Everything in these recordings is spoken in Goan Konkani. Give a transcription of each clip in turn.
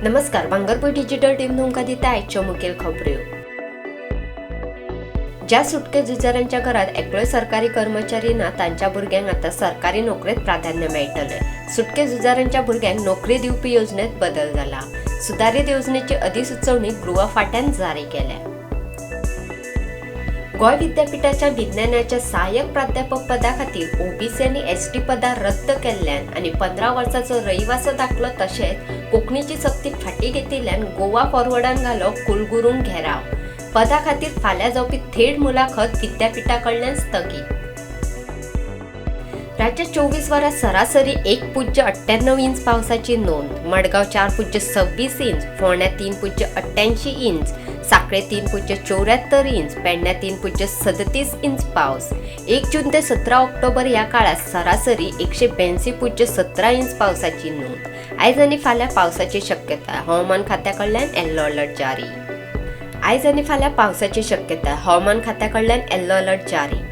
नमस्कार, भांगरभूंय डिजिटल टीम तुमकां दिता आयच्यो मुखेल खबऱ्यो. ज्या सुटके झुजाऱ्यांच्या घरात एकलोय सरकारी कर्मचारी ना तांच्या भुरग्यांक आतां सरकारी नोकरेंत प्राधान्य मेळटलें. सुटके झुजाऱ्यांच्या भुरग्यांक नोकरी दिवपी येवजणेंत बदल जाला. सुदारीत येवजणेची अधिसुचोवणी गृह फांट्यान जारी केल्या. गोंय विद्यापीठाच्या विज्ञानाच्या सहाय्यक प्राध्यापक पदा खातीर ओबीसी आनी एसटी पदां रद्द केल्ल्यान आनी 15 वर्सांचो रहिवासो दाखलो तशेंच कोंकणीची सक्ती फाटीं घेतिल्ल्यान गोवा फॉरवर्डान घालो कुलगुरूंक घेराव. पदा खातीर फाल्यां जावपी थेट मुलाखत विद्यापीठा कडल्यान स्थगीत. राज्यात 24 वरां सरासरी 1.98 इंच पावसाची नोंद. मडगांव 4.26 इंच, फोंड्यां 3.88 इंच, सांखळे 3.74 इंच, पेडण्यां 3.37 इंच पावस. 1 जून ते 17 ऑक्टोबर ह्या काळात सरासरी 182.17 इंच पावसाची नोंद. आयज आनी फाल्यां पावसाची शक्यता, हवामान खात्या कडल्यान येल्लो अलर्ट जारी. आयज आनी फाल्यां पावसाची शक्यता, हवामान खात्या कडल्यान येल्लो अलर्ट जारी.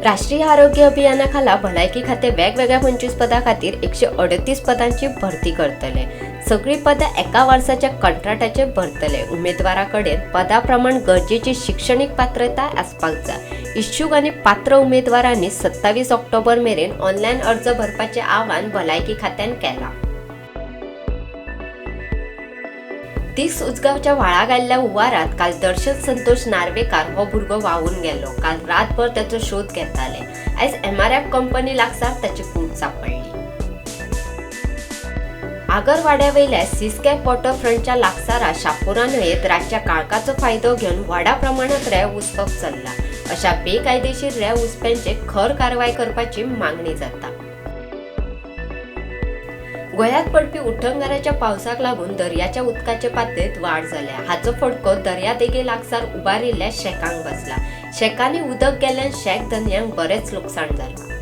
राष्ट्रीय आरोग्य अभियाना खाला भलायकी खातें वेगवेगळ्या 25 पदां खातीर 138 पदांची भरती करतले. सगळीं पदां एका वर्साच्या कंत्राटाचेर भरतले. उमेदवारा कडेन पदा प्रमाण गरजेची शिक्षणीक पात्रताय आसपाक जाय. इच्छूक आनी पात्र उमेदवारांनी 27 ऑक्टोबर मेरेन ऑनलायन अर्ज भरपाचें आवाहन भलायकी खात्यान केलां. 30 उजगांवच्या व्हाळाक आयिल्ल्या हुंवारांत काल दर्शन संतोष नार्वेकार हो भुरगो व्हांवून गेलो. काल रातभर ताचो शोध घेताले. आयज एमआरएफ कंपनी लागसार ताची कूड सांपडली. आगरवाड्यावयल्या सिस्कॅप वॉटरफ्रंटच्या लागसारा शापोरा न्हंयेत रातच्या काळखाचो फायदो घेवन व्हडा प्रमाणात रेंव उसपप चल्ला. अशा बेकायदेशीर रेंव उसप्यांचेर खर कारवाय करपाची मागणी जाता. गोंयांत पडपी उटंगाराच्या पावसाक लागून दर्याच्या उदकाचे पातळेंत वाड जाल्या. हाचो फटको दर्यादेगे लागसार उबारिल्ल्या शॅकांक बसला. शॅकांनी उदक गेल्ल्यान शॅक धनयांक बरेंच लुकसाण जालां.